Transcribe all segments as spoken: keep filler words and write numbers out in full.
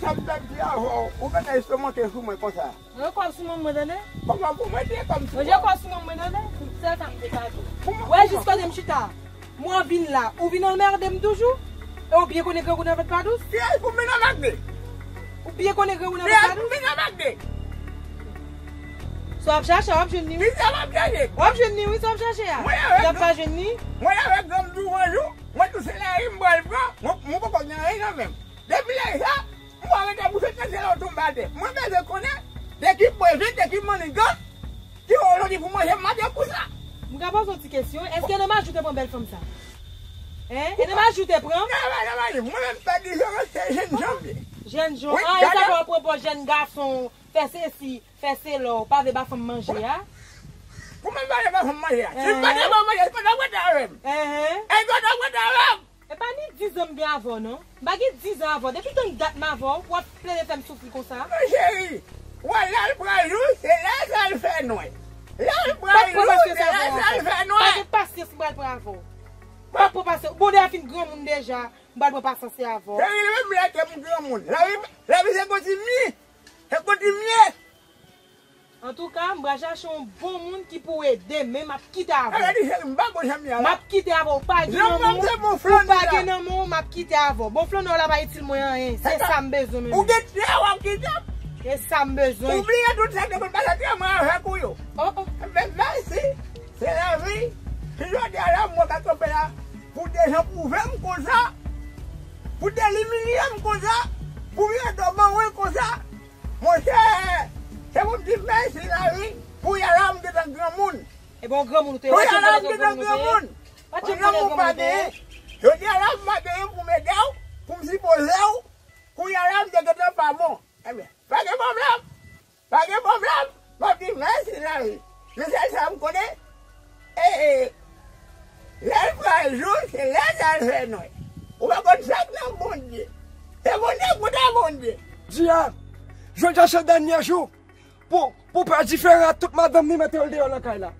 Sa m t ap di avè w, ou gentan estomac sou mwen konsa. Mwen kòb sou manman mwen, tande? Kòman pou mwen te kòb sou mwen? Mwen kòb sou manman mwen, tande? Sèl sa m te ka di. Wè, jis kote m chita. Mwen vin la, ou vin anmède m toujou? E ou byen konnen grangou nan vant pa dous? Kiyès pou m vin anmède? Ou byen konnen grangou nan vant pa dous? Kiyès pou m vin anmède? Sa w ap chache a, w ap jwenn li, wi. Kisa m ap chache? W ap jwenn li, wi, sa w ap chache a. Mwen avèk granm, mwen avèk granm douvan jou, mwen tou se lari m pral pran, mwen, mwen poko gen anyen nan men m. Depi lè sa, m pa rete bouche tèt se lè w tonbe atè. Mwen bezwen konnen de ki pwevit, de ki mannigan ki wè w jodi pou manje m maten konsa. M ka poze w ti kesyon, èske nan maj ou te pran bèl fanm sa? Hein? E nan maj ou te pran? Nan maj, nan maj, mwen menm pèdi je rete jènjan m ye. Jènjan? Wi, ah, e sa gade. Fè w pran pòz jèn gason, fè sesi, fè sela, w pa vle ba fanm manje a? Kòman m pa vle ba fanm manje a? Si m pa te ba w manje, se pa t ap rete avè m. Hein? E pa t ap rete avè m. E pa ni diz an m gen avè w, non. M pa gen diz an avè w. Depi tann dat m avè w, w ap plede fè m soufri konsa. Mon cheri, wè lè l pran jou, se lè sa l fè nwè. Lè l pran jou, se lè sa l fè nwè. Pa gen pasyans m pral pran avè w. M ap pran pasyans. Bonè a fin granmoun deja, m pral pran pasyans avè w. Cheri, menm lè ke m granmoun. Lavi, lavi se kontinye. Se kontinye. Antouka, m pral chache yon bon moun ki pou ede, men m ap kite avè w. Ala di cheri, m pa bon jan m ye a la. M ap kite avè w. Ou pa gen nan men w, ou pa gen nan men w, m ap kite avè w. Bon flannè w la pa itil mwen anyen. Se sa m bezwen, men. Ou gen tè w ap kite m? Se sa m bezwen. Ou bliye tout sa k te konn pase antre mwen avèk ou yo. Oh, oh. Men mèsi, se lavi. Si jodi a la, mwen ka kanpe la pou de jan pwouve m konsa, pou de limilye m konsa, pou vire do ban mwen konsa. Monchè, se pou m di mèsi lavi, kounye a la m gentan granmoun. Ebyen, w granmoun ou te ye. Kounye a la m gentan granmoun. Granmoun pa genyen. Jodi a la m pa genyen pou m ede w, pou m sipoze w. Kounye a la m te gentan pa bon. Ebyen, pa gen pwoblèm. Pa gen pwoblèm. M ap di mèsi lavi. Men sèl sa m konnen, e, e, lè l pral jou, se lè sa l fè nwè. Ou pa konn sa k nan Bondye. Se Bondye k konn Bondye. Di a, jodi a se dènye jou pou, pou pè diferan ak tout madanm li mete l deyò nan kay la.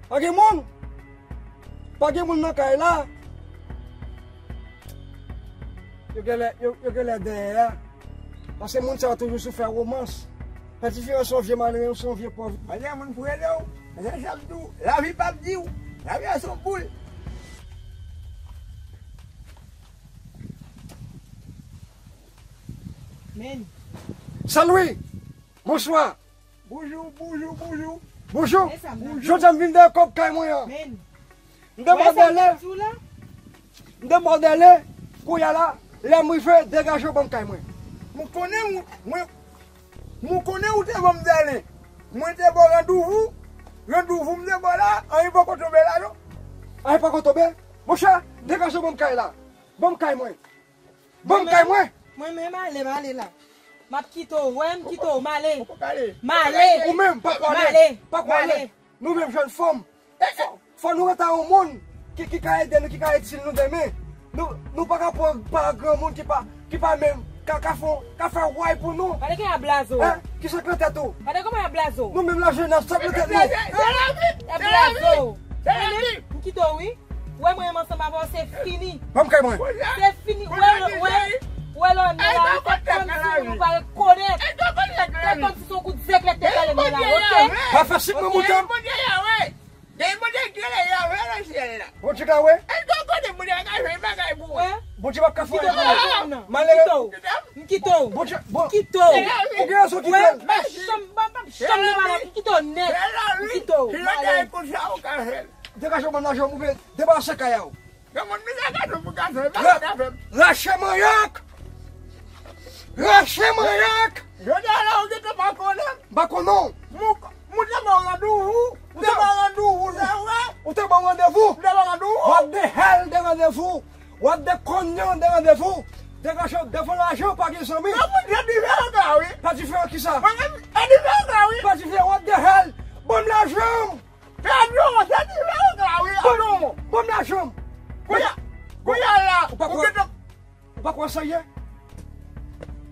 Pa gen moun? Pa gen moun nan kay la? Yo genlè, yo, yo genlè dèyè a. Paske moun sa yo toujou sou fè womans. Pè diferan se yon vye malere, se yon vye pòv. Mande moun pou ede w. Men se sa m di w. Lavi p ap di w. Lavi a se yon boul. Men. Saint-Louis, bonswa. Bonjou, bonjou, bonjou. Bonjou. Jodi a m vin dèyè kòb kay mwen an. Men. M te bò dèlè. M te bò dèlè. Kounye a la, lè m rive, degaje w ban m kay mwen. Mwen konnen ou, mwen, mwen konnen ou te ban m dèlè. Mwen te ba w randouvou. Randouvou m te ba w la, anyen poko tonbe la non. Anyen poko tonbe? Monchè, degaje w ban m kay la. Ban m kay mwen. Ban m kay mwen. Mwen menm, ale, m ale la. M ap kite w, wè, m kite w, m ale. M ale. Ou menm, pa pwale. Pa pwale. Nou menm jèn fanm, fò, fò nou rete yon moun ki, ki ka ede nou, ki ka itil nou demen. Nou, nou pa ka pran pa granmoun ki pa, ki pa menm ka, ka fè, ka fè way pou nou. Gade ki a blazo. Hein? Kisa k nan tèt ou? Gade kòman y ap blaze w. Nou menm lajenès, sa k nan tèt nou? Y ap blaze w. Mwen menm, m kite w wi. Wè mwen menm ansanm avè w, se fini. Ban m kay mwen. Se fini. Wè, wè, wè lè w nan lari, fè kòmsi nou pa rekonèt. Fè kòmsi se yon kout zeklèt te kale nan lari, oke? Pa fè sik mwen moute. Gen Bondye ki rele Yahweh nan syèl la. Bondye ka wè? Èske w konnen Bondye pa ka fè bagay pou ou? Wè. Bondye pa ka fè bagay pou ou. Malere. M kite w. M kite w. Bondye, bon. M kite w. Ou gen rezon kite l. Wè, m pa janm, m pa, m pa janm nan malere. M kite w nèt. M kite w. M ale. Degaje w ban m lajan m oubyen debarase kay a w. Granmoun, mizè ka tou pou gason, e pa sa k ap fè m. Rache manyak! Rache manyak! Jodi a la, ou gentan pa konnen m. M pa konnen w. Moun, moun te ba w randouvou, ou te ba w randouvou, se vre? Ou te ba w randevou? M te ba w randouvou. What the hell de randevou? What the konyon de randevou? Degaje w devan lajan, pa gen zanmi. Granmoun, se diferan sa wi. Pa diferan kisa? Mwen menm, se diferan sa wi. Pa diferan, what the hell? Ban m lajan m! Pèdi w, se diferan sa wi, atann. Ban m lajan m. Kounye a, kounye a la, ou gentan. Ou pa kwè sa ye?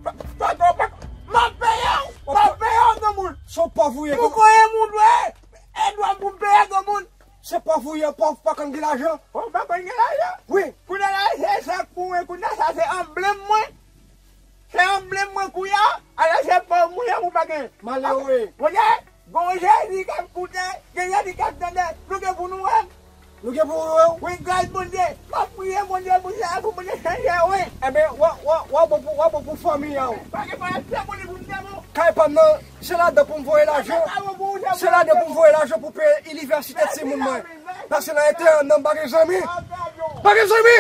Pa, pa, pa, pa, m ap peye w, m ap peye w, granmoun. Se yon pòv ou ye. Pou konnen moun dwe, e dwa pou m peye granmoun. Se pòv ou ye, pòv pa konn gen lajan. Pòv pa konn gen lajan? Wi. Kounye a la, se sa pou mwen, kounye a sa se anblèm mwen. Se anblèm mwen kounye a, alò se pòv mwen pou pa gen. Malere. Bondye, gon Jezi k ap koute, gen Jezi k ap tande, nou gen pou nou wè. Nou gen pou nou wè. Wi, gras Bondye, m ap priye Bondye pou sa, pou Bondye chanje, wi. Enben, w a, w a, w a bon pou, w a bon pou fanmi an. Pa gen pwoblèm, se Bondye pou m te bon. Kay pa m nan, se ladan pou m voye lajan. Se ladan pou m voye lajan pou peye inivèsite timoun mwen. Paske nan entè an, nan m pa gen zanmi. Pa gen zanmi!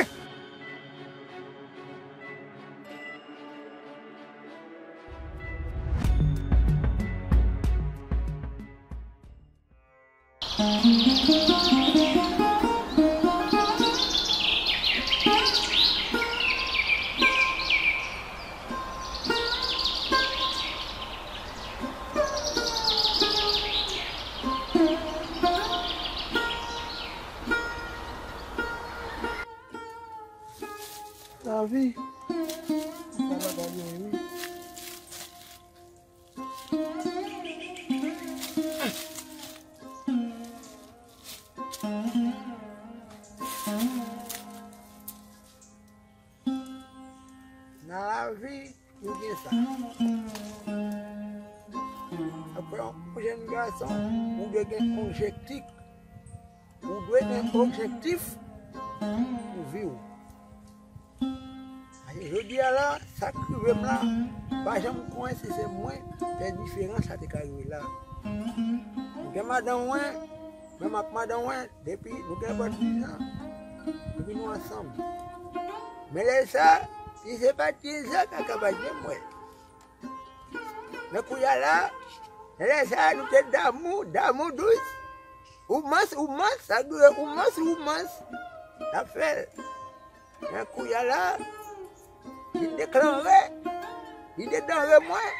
Lavi. Sa pa ta byen, wi. Nan lavi, ou gen sa. Apre yon jèn gason, ou dwe gen objektif. Ou dwe gen objektif pou vi w. Paske jodi a la, sa k rive m la, m pa janm konnen si se mwen fè diferans sa te ka rive la. M gen madanm mwen, menm ak madanm mwen, depi nou gen prèske diz an, depi nou ansanm. Men lè sa, si se pa t Jezi, kaka pa t gen mwen. Men kounye a la, lè sa a nou te damou, damou dous. Ou mans, ou mans, sa dure, ou mans, ou mans. N ap fè l. Men kounye a la, li te klanre, li te danre mwen.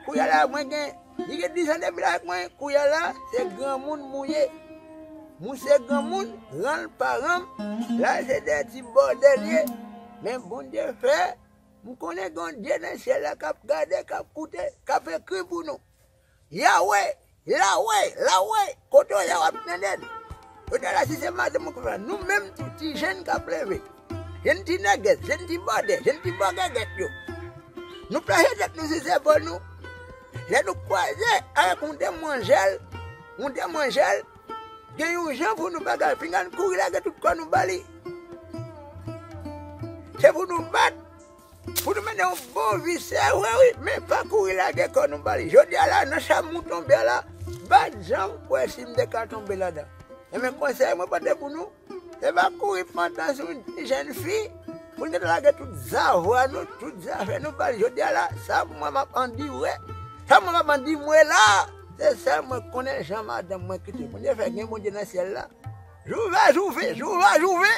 Kounye a la, mwen gen, li gen diz an depi l avèk mwen. Kounye a la, se granmoun m ou ye. Moun se granmoun, rann l pa rann m. La, se de ti bòdèl ye. Men Bondye fè, m konnen gen yon Dye nan syèl la k ap gade, k ap koute, k ap ekri pou nou. Yawe, Lawe, Lawe, kote w ye w ap tande n? Kote la si se madanm ou k ap fè, nou menm tou ti jèn k ap leve. Jèn ti nègès, jèn ti bòdè, jèn ti bògègèt yo. Nou plache tèt nou sou zepòl nou. Lè nou kwaze avèk yon demwanjèl, yon demwanjèl, gen yon jan pou nou bagay, pinga n kouri lage tout kò nou ba li. Se pou nou bat, pou nou mennen yon bon vi, se vre wi, men pa kouri lage kò nou ba li. Jodi a la, nan chanm ou tonbe a la, m pa t janm kwè si m te ka tonbe ladan. Enben, konsèy mwen pote pou nou, se pa kouri pantan sou yon ti jèn fi, pou n te lage tout zavwa nou, tout zafè nou ba li. Jodi a la, sa mwen m ap andire, sa mwen m ap andire mwen la, se sèl mwen konnen jan madanm mwen kite. Bondye fè gen Bondye nan syèl la. Jou va jou vin, jou va jou vin.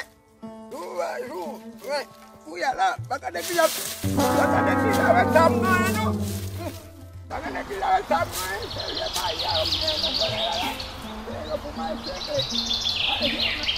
Jou va jou vin. Kounye a la, pa gade ki jan, pa gade ki jan avèk sa m genyen non. Pa gade ki jan avèk sa m genyen, se vye mayi a yo m genyen nan zòrèy la la. Se yo pou m al cheke. Al cheke.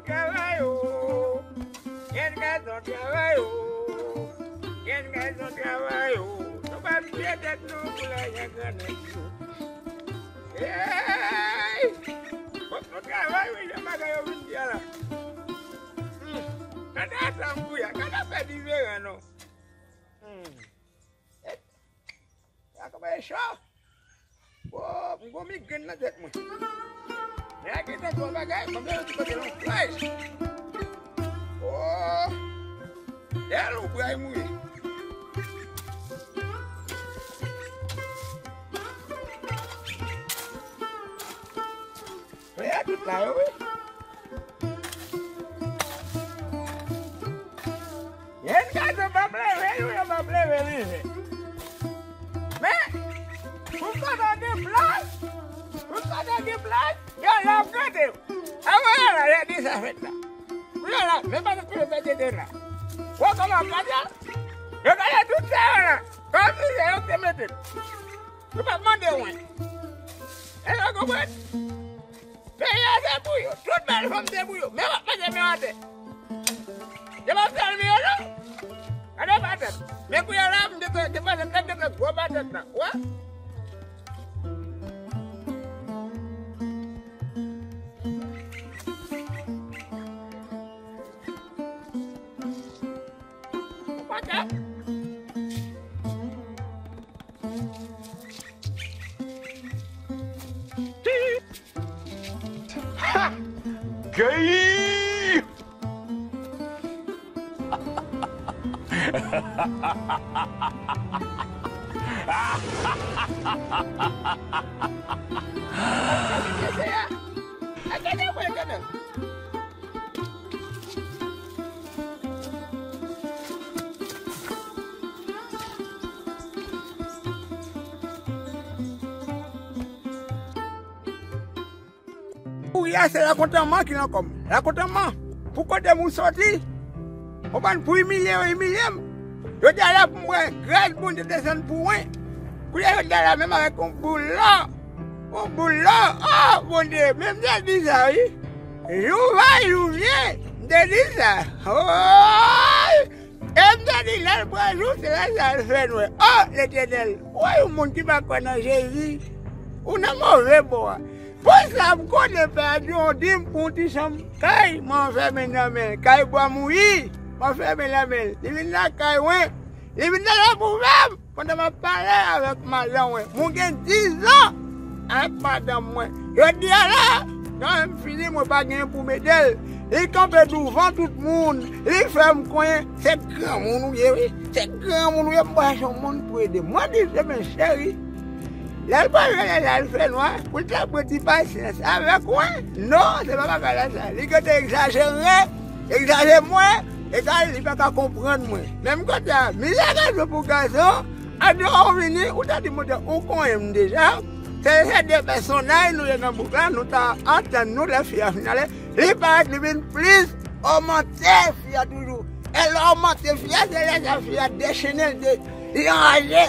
Travay o, jèn gason travay o, jèn gason travay o, nou pa bliye tèt nou pou lajan grannèg yo. Ey! Fòk nou travay wi, jan bagay yo vin di a la. Hmm. Gade atan m kouya, gade afè diferan non. Hmm. Sa kòmanse cho. Wo, m gon migrenn nan tèt mwen. Men a gentan gwo bagay, kòm se yon ti kote nan plaj. Wo, dèyè loubra m ye. Frè a tout la yo wi. Yen ka tonbe Leve rive. Men, pou m pa ta gen plas, pou m pa ta gen plas, yo la ap gade. Avan la, lè di sa fèt la. Pou yo la, men pa ta koule fè tete la. Wè kòman m pa di a? Yo gade tout sa yo la. Kòm si se yo ki te mete l. Yo pa mande mwen. Èske w konprann? Peyi a se pou yo. Tout bèl fanm se pou yo. Men w ap mete men atè. Yo p ap salye yo non. Gade patèt. Men kounye a la, m te, te panse m te gwo patèt la. Wè? Patèt. Ha! Gay! Kounye a se lakontantman ki nan kò m. Lakontantman pou kote moun soti. Konprann, pou imilye yo imilye m. Yo di a la pou mwen, gras Bondye desann pou mwen. Kounye a yo di a la menm avèk yon boul lò. Yon boul lò. Oh, Bondye, men m te di sa wi. Jou va, jou vyen. M te di sa. Woy! E m te di, lè l pran jou, se lè sa l fè nwè. Oh, Letènèl, ou wè yon moun ki pa kwè nan Jezi, ou nan move bò a. Pou sa, m konnen Pè Adyon di m pou yon ti chanm kay, m anfèmen nan men l. Kay bwa mouyi, m anfèmen nan men l. Li vin lakay mwen, li vin nan lè pou fè m. Pandan m ap pale avèk madanm mwen, mwen gen diz an avèk madanm mwen. Jodi a la, nan m fini, mwen pa genyen pou m ede l. Li kanpe douvan tout moun, li fè m konnen se granmoun ou ye, wi. Se granmoun ou ye, m pa se yon moun pou ede. Mwen di, se men cheri, lè l pral rele la, l fè nwa, pou l ta pran ti pasyans avèk mwen. Non, se pa bagay la sa. Li gentan egzajere, egzajere mwen, egal, li pa ka konprann mwen. Menm kote a, mizè gason pou gason, Adyon, ou vini, ou ta di, "Monchè, ou konnen m deja." Se, se de pèsonaj nou ye nan bouk la, nou ta antann nou lè fi a fin ale. Li parèt, li vin plis omante fi a toujou. E lè omante fi a, se lè sa fi a dechennen, li de-, li anraje.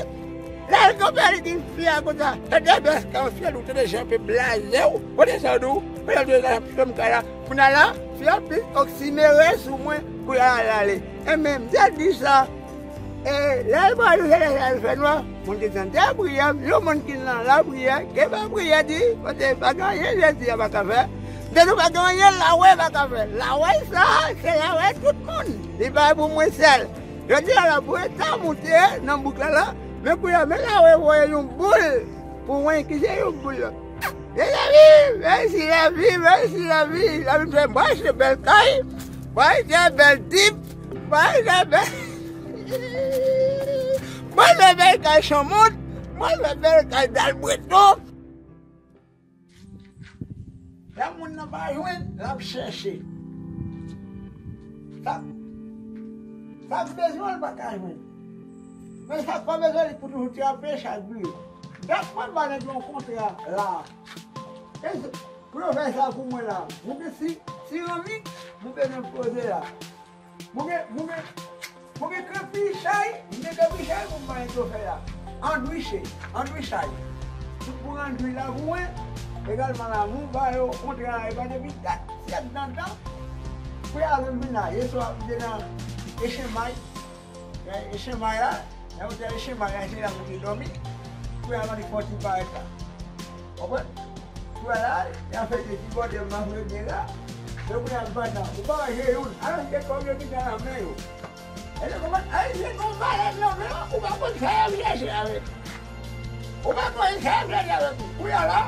Lè l kanpe, li di fi a konsa, "E de bèl kanfyèl, ou te deja pe blaze w." Kote sa w di w? Kote sa w di w? Kote sa w di w? Kounye a la, fi a plis oksimere sou mwen, kounye a la, l ale. E menm, m te di sa. E lè l pral rive lè sa l fè nwa, moun ki tande priyè, yon moun ki nan lapriyè, gen pa priyè di, paske pa gen anyen Jezi a pa ka fè. M te di w pa gen anyen lawè pa ka fè. Lawè sa, se lawè tout moun. Li pa pou mwen sèl. Yo di a la pou eta moute nan bouk la la, men kounye a, men lawè voye yon boul pou mwen, ki se yon boul la. Mezanmi, mèsi lavi, mèsi lavi. Lavi fè m achte bèl kay, m achte bèl dip, m achte bèl, m achte bèl kay chanmout, m achte bèl kay dal breton. Lè moun nan pa jwenn, l ap chèche. Sa, sa k bezwen l pa ka jwenn. Men sa k pa bezwen li pou toujou trape chak jou. Dat mwen ba nèg yon kontra la. E se, pou yo fè sa pou mwen la. Mwen gen si, siramik, mwen bezwen poze la. Mwen gen, mwen gen, mwen gen krepichay, mwen gen krepichay pou mwen yo fè la. Andwiche, andwichay. Tout pou andwi la pou mwen. Egalman la, mwen ba yo kontra la, e pa depi dat, syèk nan tan. Pou y a vin la, yeswa, mwen te nan echenmay. Lè echenmay la, lè ou te echenmay la, se la pou te dòmi. Pou y a mande fò ti parèt la. Konprann? Pou y a la, y a fè de ti bòdè m ap regle la. Lè pou y a pandan, ou pa wè je youn. Alò, se kòb yo ki gen nan men yo. E se konprann, Ayisyen gen yon valè nan men yo, ou pa konn sa y ap chèche avèk. Ou pa konn sa y ap chèche avèk ou. Pou y a la,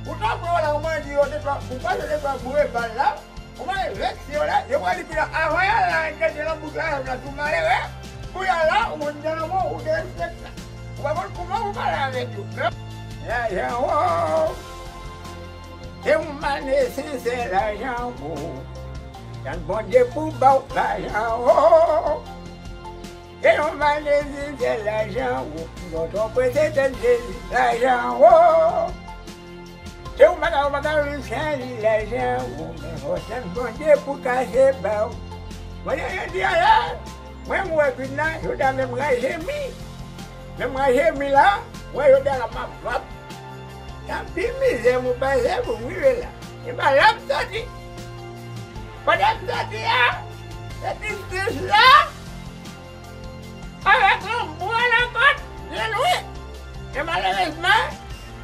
ou ta pran la, ou mande yo, te pa, ou pa te pa boure bal la. Ou pa vekse yo la, yo pral di pou yo avan y al la, enkyete nan bouk la, yo nan tou malere. Pou y al la, ou konn tèlman ou derespekte. Ou pa konn kouman ou pale avèk yo. Lajan, oh, se yon mane sensè lajan, oh. Tann Bondye pou ba w lajan, oh. Se yon malezi, se lajan ou. Lòt ou prese tèt Jezi, lajan ou. Se ou pa ka, ou pa ka viv san li, lajan ou. Men fò sèl Bondye pou kase ba ou. Mwen, jan di a la, mwen, mwen vin la, yo ta menm raje mi. Menm raje mi la, mwen, yo ta la m ap vap. Tanpi mizè mwen pase pou m rive la. E pa la m soti. Kote m soti a, se tris tris la. Avèk yon bwa nan kòt, byen lwen. E malerezman,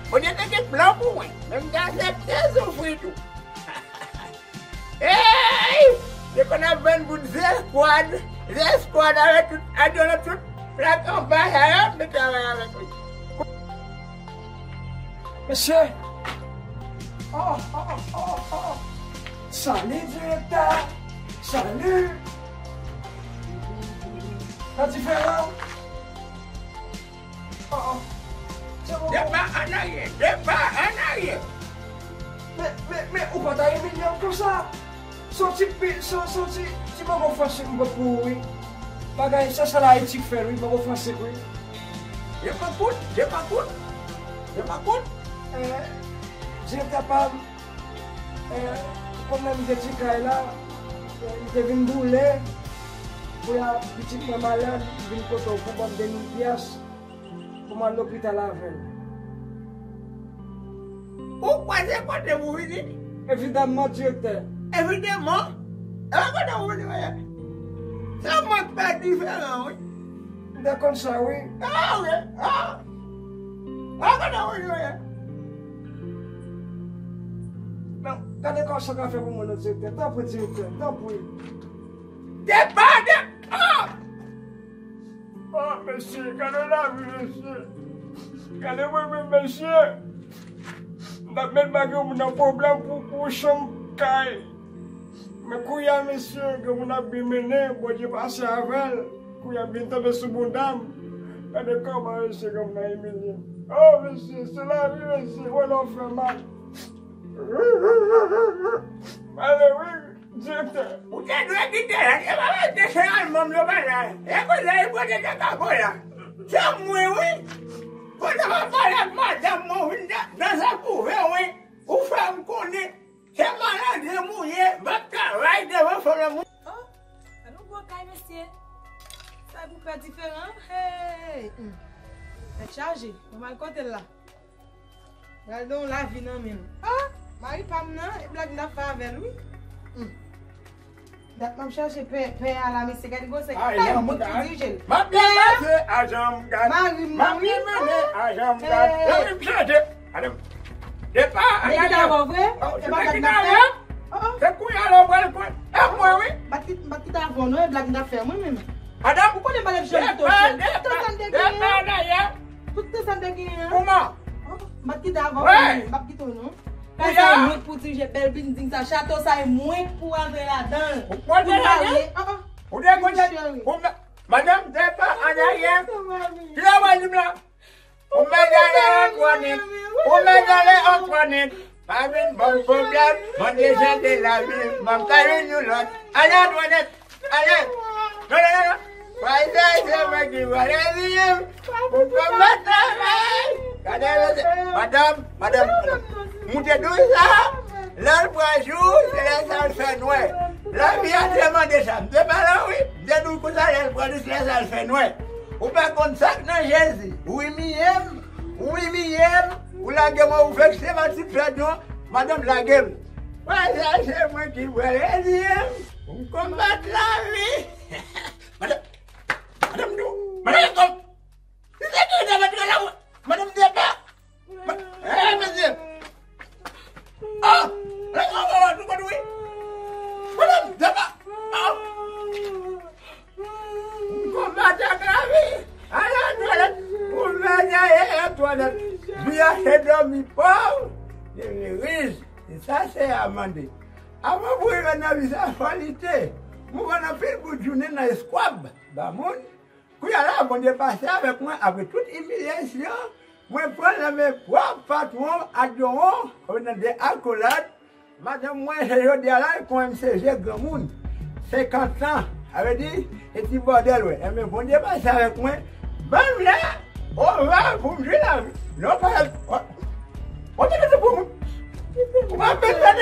Bondye te gen plan pou mwen. Men m te aksepte soufri tou. Ey! Te konn ap vann pou zeskwad, zeskwad avèk tout, adyonan tout plak anba sa yo, m te travay avèk li. Mesye! Oh, oh, oh, oh! Salut, direktè! Salut! Sa diferan? Oh, oh. Se bon. Depa an aryè, depa an aryè. Men, men, men, ou pa ta imilye m konsa. Se yon ti pi, se, se yon ti, ti mango fransik m pot pou ou, wi. Bagay, se sèl Ayiti k fè l, wi, mango fransik, wi. Je m'écoute, je m'écoute, je m'écoute. Eh, direktè pa m, eh, kòm lè m te ti kay la, eh, m te vin boule. Kounye a, pitit mwen malad, m vin kote w pou ban m de mil pyès. Pou m al lopital avè l. Ou kwaze kote pou vini? Evidamman, direktè. Evidamman? E pa kote pou vini, mesye. Se mwen k fè diferan, wi. M te konn sa, wi. Ah, wi. Ah. E pa kote pou vini, mesye. Non, gade kòman sa ka fè pou mwen, non, direktè. Tanpri, direktè, tanpri. Depa, depa! Oh, mesye, gade lavi, mesye. Gade mwen menm, mesye. M t ap met bagay moun nan pwoblèm pou, pou chanm kay. Men kounye a, mesye, gen moun ap byen mennen, Bondye pase avè l. Kounye a byen tonbe sou bouda m. Gade kòman, mesye, gen moun nan imilye m. Oh, mesye, se lavi, mesye. Wè lè w fè mal. Maleris. Direktè. Ou te dwe kite la. E pa mete se alman m yo pa la. E kote li pote kaka kola. Se mwen, wi. Kote m ap pale ak madanm mwen, ou vin dan, dan sa kouve, wi. Ou fè m konnen se malandren m ou ye. M ap travay devan fanm nan moun. Oh, gade yon gwo kay, mesye. Sa pou fè diferan. Hey! Hmm. Tèt chaje. Mwen mal kote l la. Pral gen yon lavi nan men m. Ah, mari pa m nan, e blag m t ap fè avè l, wi. Hmm. Dat m ap chache pè, pè a la, mesye, gade gwosè. Ay, kay m mwen ki dirije l. M ap depanse a janm gad. Mari m nan, wi. M ap depanse a janm gad. Lavi m chanje. Gade m. Depa, gade m. Nèg ki ta avè w vre? Oh, se pa blag m t ap fè. Oh, oh. Se kounye a la w pral konn. E mwen, wi. M pa t kit-, m pa t kite avè w, non, e blag m t ap fè, mwen menm. Madanm. Ou konnen m pa t ap janm kite w, cheri. Depa, depa, depa, dayè. Tout tan sa m te genyen an. Kouman? Oh, m ap kite avè w, wi, m ap kite w non. Kay sa e mwen k pou dirije, bèl bilding sa, chato sa e mwen k pou antre ladan l. Ou konn ladan? Ou te konn? Cheri. Ou me-, madanm, depa an aryè. Kile w al di m la? Ou mèt ale Antwanèt. Ou mèt ale Antwanèt. Pa vin ban m pwoblèm, ban m dejan de lavi, ban m kay vin yon lòt. Ale Antwanèt. Ale. Non, non, non, non. Pwazè se mwen ki pral reziye m. Pou konbat travay. Gade, mesye. Madanm, madanm, madanm. Moute dous la. Lè l pran jou, se lè sa l fè nwè. Lavi a te mande sa. M te pale w, wi. M te di w konsa, lè l pran jou, se lè sa l fè nwè. Ou pa konn sa k nan Jezi. Ou imiye m. Ou imiye m. Ou lage mwen, ou vekse m ak tout fè dyon. Madanm, lage m. Pwazè se mwen ki pral reziye m. Pou m konbat lavi. Madanm, madanm, nou, madanm, kom, se ki te mèt la, madanm, depa. Ma-, eh, mesye. Ah, eh, oh, oh, nou konn wi. Madanm, depa. Ah. Konbat ak lavi. Ala twalèt. Ou mèt ale twalèt. Vi a se dòmi pòv. Devni rich. E sa se a mande. Avan pou rive nan vi sa, fò lite. Mwen pran anpil bout jounen nan eskwab ba moun. Kounye a la, Bondye pase avèk mwen apre tout imilyasyon. Mwen pran nan men pwòp patwon ak dowon, ou nan de akolad. Madanm mwen, se jodi a la, li konn M C G granmoun. Senkant an. Sa vle di, e ti bòdèl, wè. Enben, Bondye pase avèk mwen. Ban m la, o, va, pou m jwi la. Non, pa, o, o, te mete pou mwen. Ou pa fè sa,